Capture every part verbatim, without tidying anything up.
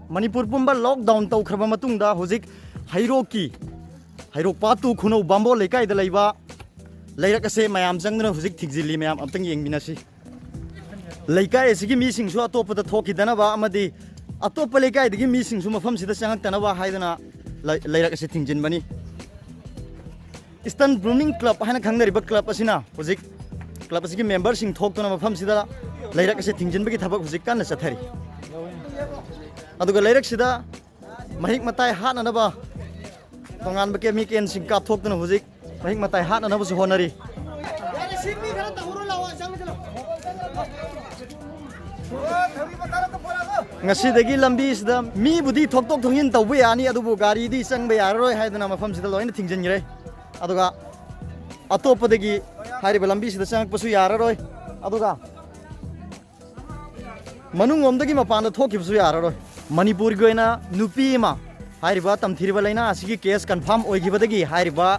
ꯃꯅꯤꯄꯨꯔ ꯄꯨꯝꯕ ꯂꯣꯛꯗꯥꯎꯟ ꯇꯧꯈ꯭ꯔꯕ ꯃꯇꯨꯡꯗ ꯍꯧꯖꯤꯛ ꯍꯩꯔꯣꯛꯀꯤ, ꯍꯩꯔꯣꯛ ꯄꯥꯠꯇꯨ ꯈꯨꯅꯧ ꯕꯥꯝꯕꯣꯟ ꯂꯩꯀꯥꯏꯗ ꯂꯩꯕ ꯂꯩꯔꯛ ꯑꯁꯦ ꯃꯌꯥꯝ ꯆꯪꯗꯨꯅ ꯍꯧꯖꯤꯛ ꯊꯤꯡꯖꯤꯜꯂꯤ꯫ ꯃꯌꯥꯝ ꯑꯝꯇꯪ ꯌꯦꯡꯃꯤꯟꯅꯁꯤ꯫ ꯂꯩꯀꯥꯏ ꯑꯁꯤꯒꯤ ꯃꯤꯁꯤꯡꯁꯨ ꯑꯇꯣꯞꯄꯗ ꯊꯣꯛꯈꯤꯗꯅꯕ ꯑꯃꯗꯤ ꯑꯇꯣꯞꯄ ꯂꯩꯀꯥꯏꯗꯒꯤ ꯃꯤꯁꯤꯡꯁꯨ ꯃꯐꯝꯁꯤꯗ ꯆꯪꯉꯛꯇꯅꯕ ꯍꯥꯏꯗꯅ ꯂꯩ-, ꯂꯩꯔꯛ ꯑꯁꯤ ꯊꯤꯡꯖꯤꯟꯕꯅꯤ꯫ ꯏꯁꯇꯔꯟ ꯕ꯭ꯔꯨꯃꯤꯡ ꯀ꯭ꯂꯕ ꯍꯥꯏꯅ ꯈꯪꯅꯔꯤꯕ ꯀ꯭ꯂꯕ ꯑꯁꯤꯅ ꯍꯧꯖꯤꯛ ꯀ꯭ꯂꯕ ꯑꯁꯤꯒꯤ ꯃꯦꯝꯕꯔꯁꯤꯡ ꯊꯣꯛꯇꯨꯅ ꯃꯐꯝꯁꯤꯗ ꯂꯩꯔꯛ ꯑꯁꯤ ꯊꯤꯡꯖꯤꯟꯕꯒꯤ ꯊꯕꯛ ꯍꯧꯖꯤꯛ ꯀꯟꯅ ꯆꯠꯊꯔꯤ꯫ ꯑꯗꯨꯒ ꯂꯩꯔꯛꯁꯤꯗ ꯃꯍꯤꯛ ꯃꯇꯥꯏ ꯍꯥꯠꯅꯅꯕ ꯇꯣꯉꯥꯟꯕ ꯀꯦꯃꯤꯀꯦꯜꯁꯤꯡ ꯀꯥꯞꯊꯣꯛꯇꯨꯅ ꯍꯧꯖꯤꯛ ꯃꯍꯤꯛ ꯃꯇꯥꯏ ꯍꯥꯠꯅꯅꯕꯁꯨ ꯍꯣꯠꯅꯔꯤ꯫ ꯉꯁꯤꯗꯒꯤ ꯂꯝꯕꯤꯁꯤꯗ ꯃꯤꯕꯨꯗꯤ ꯊꯣꯛꯇꯣꯛ ꯊꯣꯛꯖꯤꯟ ꯇꯧꯕ ꯌꯥꯅꯤ, ꯑꯗꯨꯕꯨ ꯒꯥꯔꯤꯗꯤ ꯆꯪꯕ ꯌꯥꯔꯔꯣꯏ ꯍꯥꯏꯗꯅ ꯃꯐꯝꯁꯤꯗ ꯂꯣꯏꯅ ꯊꯤꯡꯖꯤꯟꯈ꯭ꯔꯦ꯫ ꯑꯗꯨꯒ ꯑꯇꯣꯞꯄꯗꯒꯤ ꯍꯥꯏꯔꯤꯕ ꯂꯝꯕꯤꯁꯤꯗ ꯆꯪꯉꯛꯄꯁꯨ ꯌꯥꯔꯔꯣꯏ꯫ ꯑꯗꯨꯒ ꯃꯅꯨꯡꯂꯣꯝꯗꯒꯤ ꯃꯄꯥꯟꯗ ꯊꯣꯛꯈꯤꯕꯁꯨ ꯌꯥꯔꯔꯣꯏ꯫ ꯃꯅꯤꯄꯨꯔꯒꯤ ꯑꯣꯏꯅ ꯅꯨꯄꯤ ꯑꯃ ꯍꯥꯏꯔꯤꯕ ꯇꯝꯊꯤꯔꯤꯕ ꯂꯥꯏꯅꯥ ꯑꯁꯤꯒꯤ ꯀꯦꯁ ꯀꯟꯐꯥꯔꯝ ꯑꯣꯏꯈꯤꯕꯗꯒꯤ ꯍꯥꯏꯔꯤꯕ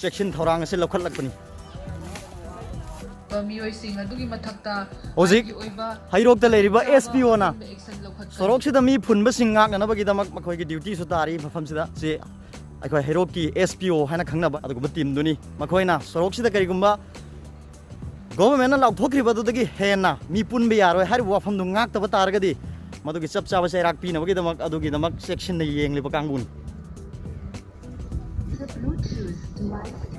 ꯆꯦꯛꯁꯤꯟ ꯊꯧꯔꯥꯡ ꯑꯁꯤ ꯂꯧꯈꯠꯂꯛꯄꯅꯤ꯫ ꯃꯤꯑꯣꯏꯁꯤꯡ ꯑꯗꯨꯒꯤ ꯃꯊꯛꯇ ꯍꯧꯖꯤꯛ ꯃꯥꯒꯤ ꯑꯣꯏꯕ ꯍꯩꯔꯣꯛꯇ ꯂꯩꯔꯤꯕ ꯑꯆꯧꯕ ꯑꯦꯁ ꯄꯤ ꯑꯣꯅ ꯑꯆꯨꯝꯕ action ꯂꯧꯈꯠꯀꯅꯤ꯫ ꯁꯣꯔꯣꯛꯁꯤꯗ ꯃꯤ ꯐꯨꯟꯕꯁꯤꯡ ꯉꯥꯛꯅꯅꯕꯒꯤꯗꯃꯛ ꯃꯈꯣꯏꯒꯤ ꯗ꯭ꯌꯨꯇꯤꯁꯨ ꯇꯥꯔꯤ꯫ ꯃꯐꯝꯁꯤꯗ ꯁꯤ ꯑꯩꯈꯣꯏ ꯍꯩꯔꯣꯛꯀꯤ ꯑꯦꯁ ꯄꯤ ꯑꯣ ꯍꯥꯏꯅ ꯈꯪꯅꯕ ꯑꯗꯨꯒꯨꯝꯕ ꯇꯤꯝꯗꯨꯅꯤ꯫ ꯃꯈꯣꯏꯅ ꯁꯣꯔꯣꯛꯁꯤꯗ ꯀꯔꯤꯒꯨꯝꯕ ꯒꯣꯚꯔꯟꯃꯦꯟꯠꯅ ꯂꯥꯎꯊꯣꯛꯈ꯭ꯔꯤꯕꯗꯨꯗꯒꯤ ꯍꯦꯟꯅ ꯃꯤ ꯄꯨꯟꯕ ꯌꯥꯔꯣꯏ ꯍꯥꯏꯔꯤꯕ ꯋꯥꯐꯝꯗꯨ ꯉꯥꯛꯇꯕ ꯇꯥꯔꯒꯗꯤ ꯃꯗꯨꯒꯤ ꯆꯞ ꯆꯥꯕ ꯆꯩꯔꯥꯛ ꯄꯤꯅꯕꯒꯤꯗꯃꯛ ꯑꯗꯨꯒꯤꯗꯃꯛ ꯆꯦꯛꯁꯤꯟꯅ ꯌꯦꯡꯂꯤꯕ ꯀꯥꯡꯕꯨꯅꯤ꯫ The Bluetooth device